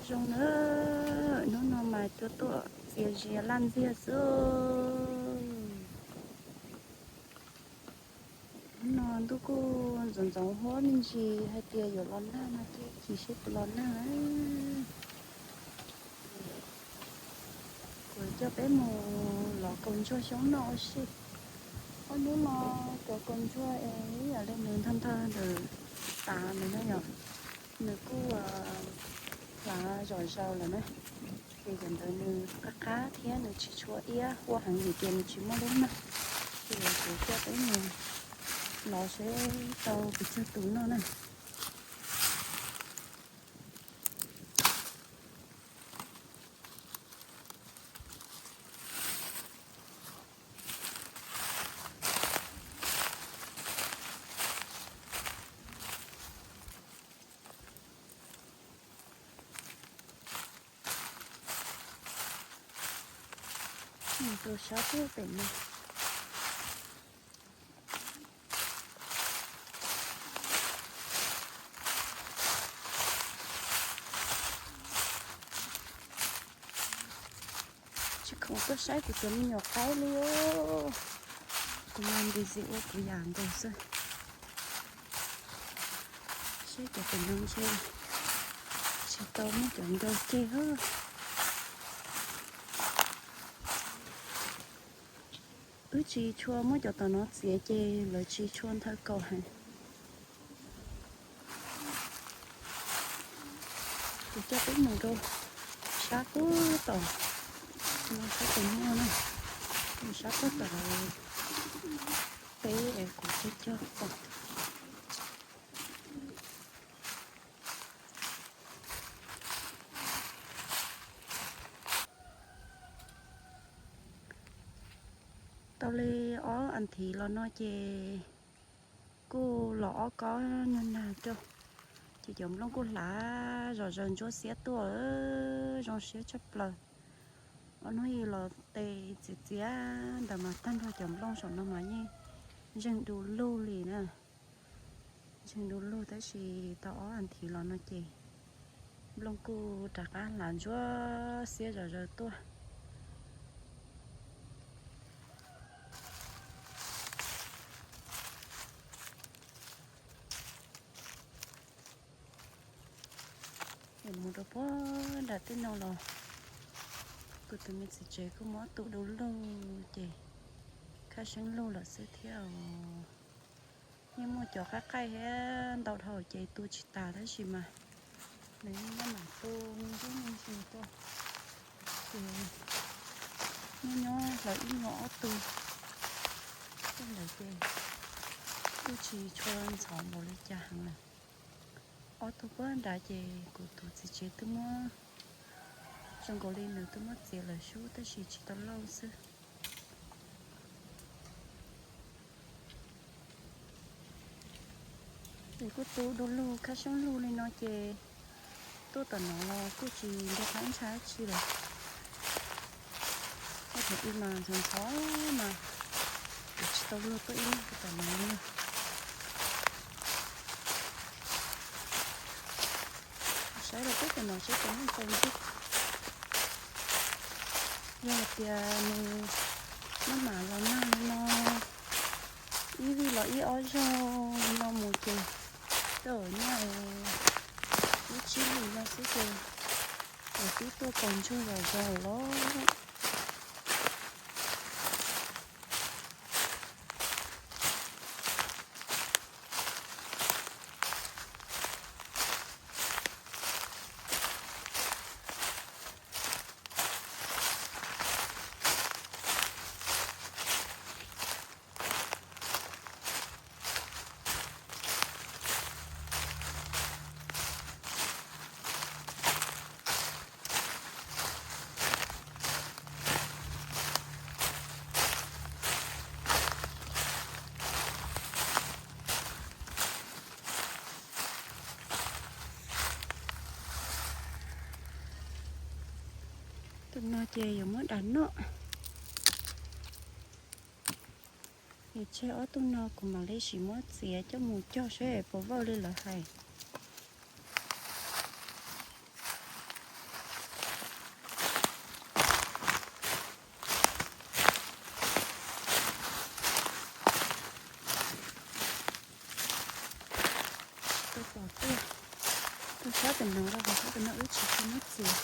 Zoo na, hnub no mas cua tuaj txias zias laj ntxiag xwb. Hnub no ntuj kuj ntxoov ntxoov huab me ntsis, hais tias yuav los nag no ces chim seb puas los nag. Kuv coj peb mus lov kaus ntsuag xyoob noj ua si. Ob hnub no cov kaus ntsuag es ib yam li nws ntog ntog ntawm tav ntawd na yom, nws kuj hlav zom zaws lawm na. Ces cov ntawd nws qab qab thiab nws tsis tshua iab, huaj heev vim tias nws tsis muaj lub nag. Ces kuv coj peb mus lov seb tau pes tsawg tus noj na. Mus rau sab pem no. Tsis khoom tuaj saib kuv cov me nyuam qaib li os. Kuv mas busy ua kuv yam nkaus xwb. Saib cov pem no ntshe tsis tau muab cov ncaus ke. Wb tsis tshua muab cov tom no txiav ces lawv tsis tshua nthaw kaus heev. Kuv coj peb mus rau sab puag tom no, sab tom muaj na, sab puag tom peb es kuv coj coj tom. Tau li ob as thiv los no ces kuj los ob kob nag nag rau, ces cov nplooj kuj hlav zom zaws ntsuab xiab tuaj, zoo siab tshaj plaws. Ob hnub los tes txias txias ntawd mas tag nrho cov nplooj saum no mas yeej ntseeg du lug li na. Ntseeg du lug tab sis tau ob as thiv los no ces nplooj kuj rov qab hlav ntsuab xiab zom zaws tuaj. Es mus rau puag nram tej no los kuv tus me txiv tsev kuj muab ob tug du lug ces khab seeb lug lawm xwb thiab os. Yeej muaj cov qaij qaij thiab ntau dhau ces tu tsis tas tab sis mas nws yeej nyob mam tu me ntsis me ntsis tuaj. Ces nyob nyob hlawv ib nyuag ob tug tej ntawd ces kuj tsis tshua ntxhov npaum li cas heev lawm. Ob tug puag nrad ces kuv tus txiv tsev twb muab, zoo nkaus li nws twb muab txiav lawm sub tab sis tsis tau lauj xwb. Ces kuj tu du lug khab seeb lug li no ces tuaj tom no los kuj tsis nco qab ntshai dab tsi lawm. Ib mas ntxhov ntxhov mas kuv tsis tau luag tuaj ib lub tom no li. Saib rau peb tom no saib puas muaj tau ntsej. Yog hais tias nws maj mam los nag li no, ib vij los ib ob zaug li no mus ces tej zaum nyob lub tsib hlis no xwb ces kuv twb tuaj kaus ntsuag zom zaws lawm. Tus no ces yuav muab dag noj. Ces tseg ob tug no kuv mam li sim muab txiav coj mus cog seb puas vau li lawv hais. Tus sab tes no, tus sab tes no wb tsis tau muab txiav.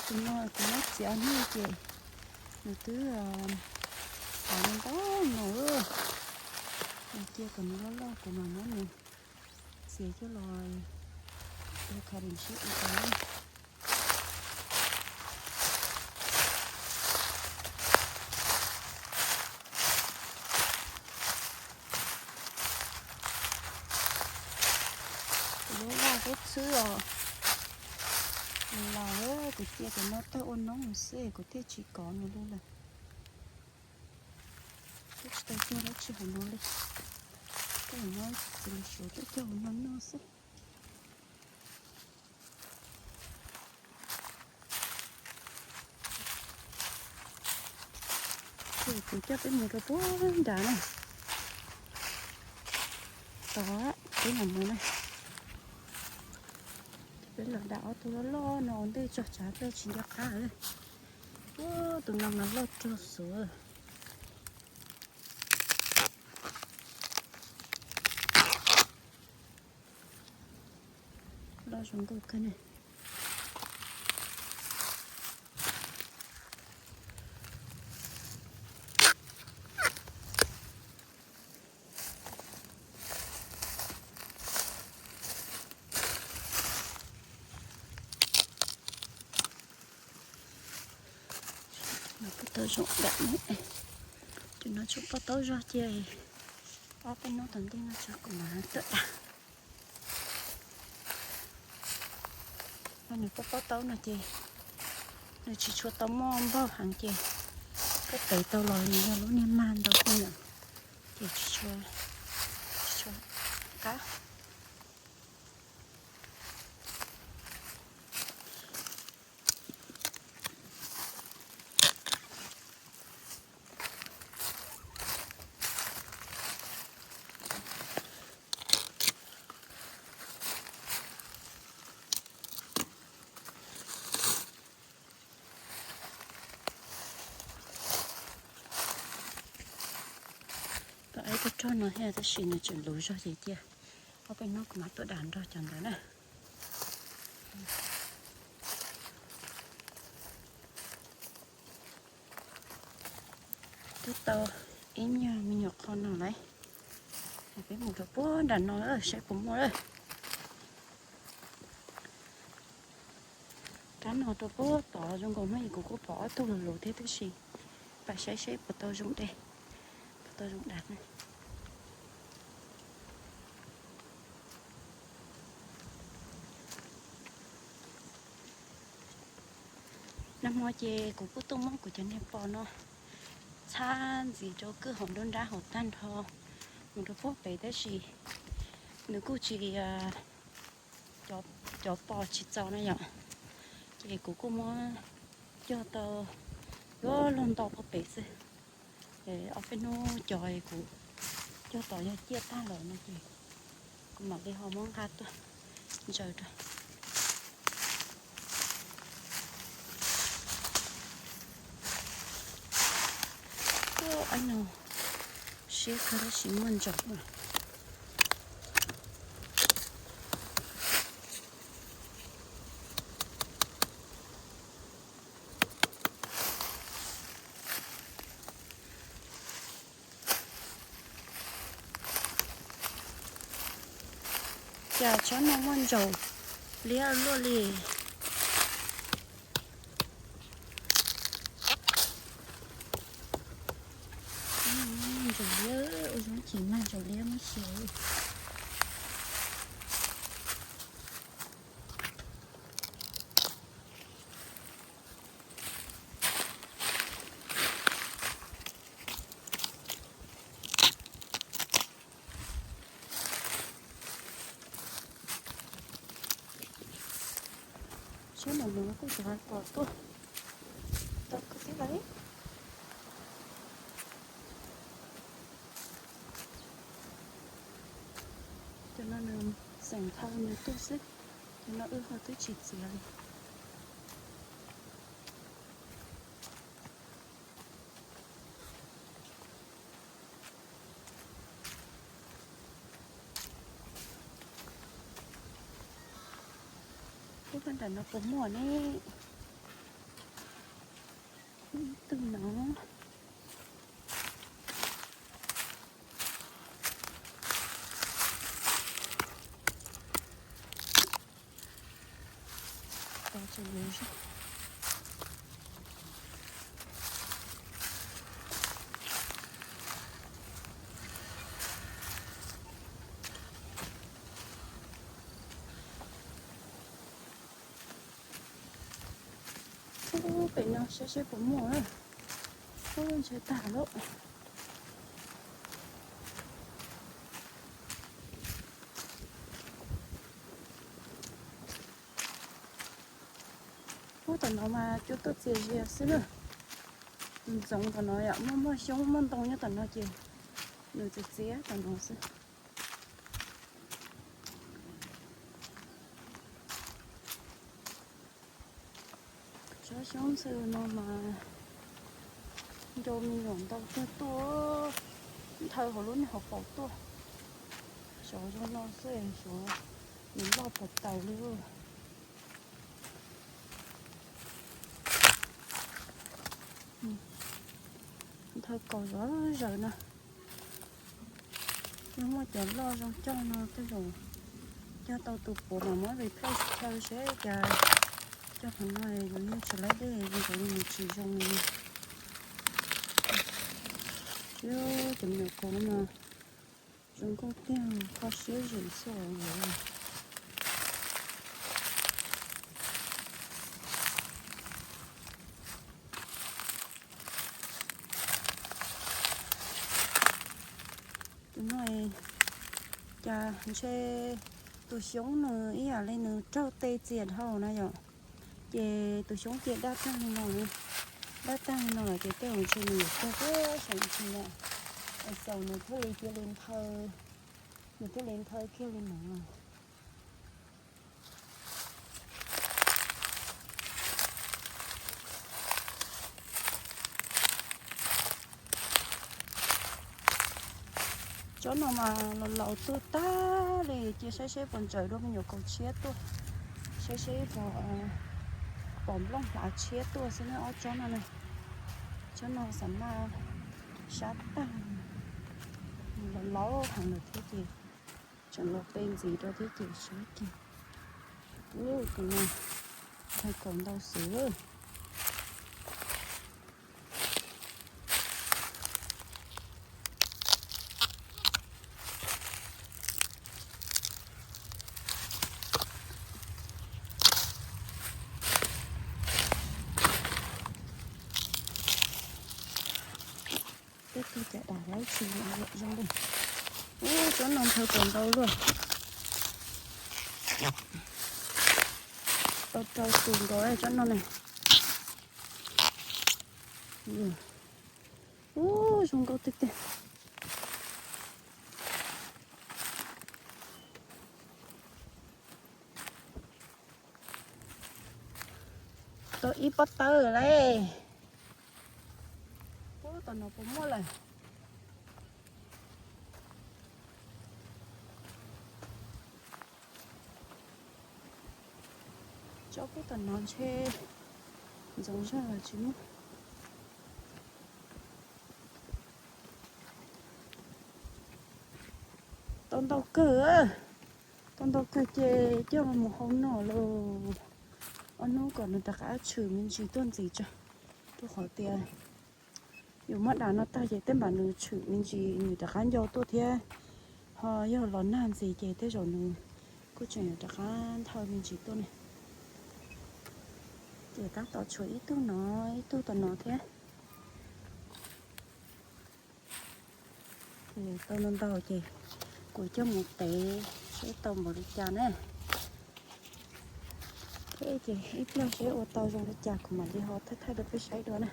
Tus no kuv muab txiav hnub ces nws twb txav ntau no. Nws cia kom nws loj loj kuv mam muab nws txiav coj los ua kha dim seb ua tau. Kuv lub vaj kub xwb os. Los kuv cia cov no tawg ua noob xwb kuv thiaj tsis kov nws li lawm. Twb tsis tau cog dab tsi hauv no li. Tej no txiav los suav coj cog hauv no noj xwb. Ces kuv coj peb mus rau puag nrad na. Tod peb mam mus na. Ces peb los dam ob tug loj loj no ua ntej tso tsam peb tsis nco qab lawm. Ua tus no mas loj rog xuv. Loj zoo nkauj kawg ne. No pob taub zoo dam ne. Tus no tshuav pob taub zog cia, ob peb hnub tom ntej no tsam kuv mam tuaj dam. Nws pob taub no ces nws tsis tshua tau muaj npaug heev ces koj tev tau los nws yog lub niag mag ntau xwb na, ces tsis tshua, tsis tshua qab. Tau ib tug rog no thiab tab sis nws tseem luv zog ces cia ob peb hnub kuv mam tuaj dam nrog cov ntawd na. Twb tau ib nyuag me nyuam qho no lawm. Peb mus rau puag nram no saib puas muaj lawm. Rab no rau puag tod zoo nkaus no es kuv kuj pom ob tug luv luv thiab tab sis pab saib seb puas tau zoo de, puas tau zoo dam na. Nag hmo ces kuv kuj tuaj muab kuv cov niag pos no txhab ntxiv rau kwj hauv nruab nrab hauv tag nrho mus rau puag pem tab sis nws kuj tsis, cov pos tsis txaus na yom, ces kuv kuj muab cog tau luag luag ntau puag pem xwb. Ob peb hnub cov kuv cog tom yog ciaj tag lawm no ces kuv mam li ho muab nqa tuaj ntsaws rau. Ub, no siab kawg tab sis muaj ntsaum. Cas tsob no muaj ntsaum liab luaj li. Ntsaum liab, ua zoo chim mag ntsaum liab muab xyaw. Sab nraum no kuj tsis pom tuaj tau kawg thiab lauj. Cov no nws xeem thaum nws tuaj xwb, cov no wb ho twb tsis txiav li. Ub, nram no puas muaj ne? Ib tug no. Ub, pem no saib seb puas muaj. Ub, ntshe tag lawm. Ub, tom no mas cua tuaj txias zias xwb na. Tus ntxoov tom no yom, muaj muaj xyoob muaj ntoo nyob tom no ces nws txias txias tom no xwb. Tsob xyoob ntxhw no mas nrau me nyuam ntau kawg tuaj, nthaw hauv lub niag hauv paus tuaj. Xyov zoo no xwb, xyov nws loj puas taus li. Nthaw kaus zov zaws no. Yog muaj cov loj zoo coj no tej zaum cog tau tus puav mas muab replace chaw seb cas cog qhov no yus yeej tsis laib dej zoo nkaus li nws tsis zoo li. Cov me nyuam kaus no mas zoo nkauj tiag, kho siab zim xwb os. Tus no cas ntshe tus xyoob nws ib yam li nws raug te txias dhau na yom. Ces tus xyoob cia dab tag li no, dab tag li no lawm ces tej zaum ntshe nws yuav tuag thiab xyov tsis yom. Es xaus nws thiaj li cia li nthaw, nws thiaj li nthaw kiag li no. Tsob no mas los laus tuaj tag li, cia saib seb puas ntsaws dua me nyuam kaus tshiab tuaj, saib seb puas pom nplooj hlav tshiab tuaj xwb na ob tsob no na. Tsob no xam maj sab tag, los laus heev lawm thiab ces tseem los pe ntxiv rau thiab ces sab kiag. Ub, tus no nthaw kaus ntau xwb. Tej tug cas dam lawm tsis zoo li. Ub, tsob no nthaw kaus ntau luaj. Tau rau tus nkaus tsob no ne. Ub, zoo nkauj tiag tiag. Tau ib pob tawb lawm. Ub, tom no puas muaj lawm. Tsob pub tom no ntshe ntxoov zog los tsis muaj. Tau ntau kawg, tau ntau kawg ces coj mus hau noj lauj. Ob hnub kom nws rov qab tshwm me ntsis tuaj ntxiv tso, rau qhov tias yus muab dam no tag ces tej npam nws tshwm me ntsis nws rov qab ncau tuaj thiab, ho yog los nag ntxiv ces tej zaum nws kuj tseem yuav rov qab nthaw me ntsis tuaj ne. Ces tab tom tshuav ib tug no, ib tug tom no thiab. Tau ntau ntau ces kuv coj mus tev seb tau npaum li cas na. Thiab ces ib pliag seb ua tau zoo li cas kuv mam li ho thaij thaij rau peb saib dua na.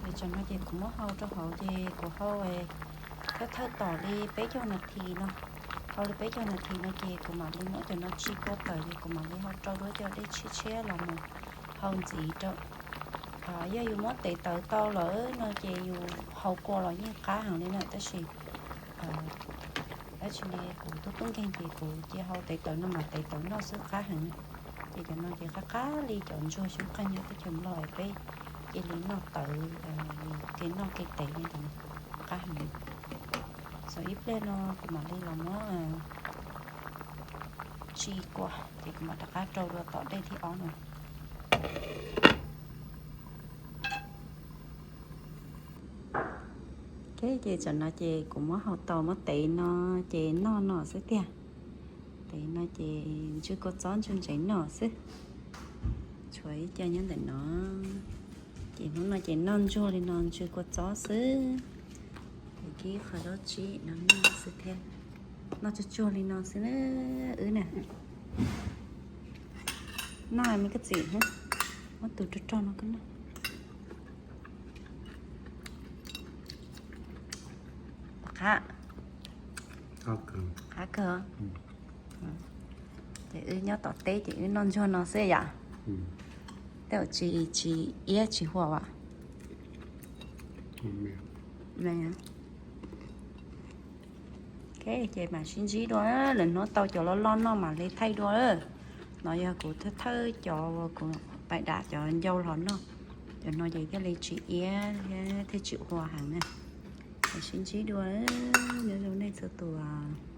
Ces tsam no ces kuv muab hau rau hauv ces kuv hau thawj thawj tom li peb caug nas this no. Hau li peb caug nas this no ces kuv mam li muab cov no tsis kua tawm ces kuv mam li ho rau duab cov dej tshiab tshiab los mus hau ntxiv rau. Yog yus muab tev tawv tau lawm no ces yus hau kua los yeej qab heev li na, tab sis, tab Tab sis ne kuv tub tub nkeeg ces kuv cia hau tev tawv no mas tev tawv noj xwb qab heev. Ces cov no ces qab qab li cov ntsuag xyoob qeeg nyob teb chaws Nplog peb cia li noj tawv, kev noj kev tev li ntawd qab heev. Xav ib pliag no kuv mam li los muab tsis kua ces kuv mam rov qab rau dua tom dej thib ob no. Ok, ces tsam no ces kuv muab hau tau muab tev no ces noj no xwb tiag. Tev no ces ntsw kua txob ntsw ntsev noj xwb. Tshuav ib co nyob ntawm no. Ces hnub no ces noj ntsuag li no ntsw kua txob xwb. Ces kib qhov zaub tsib no noj xwb thiab. Noj tsuag tsuag li no xwb na wb na. Noj me koj txiv, muab tus rog rog no koj noj. Tom qab, qab kawg. Ces wb nyob tom teb ces wb noj ntsuag no xwb yom. Tej zaum tsis, tsis iab tsis huam as. Ok, ces mam sib ntsib dua, lwm hnub tau cov loj loj noj mam li thaij dua. No yog kuv thawj thawj cov uas kuv pais dam cov ncau los noj. Cov no ces thiaj li tsis iab thiab thiaj tsis huam heev na. Mam sib ntsib dua, nyob zoo nej txhua tus.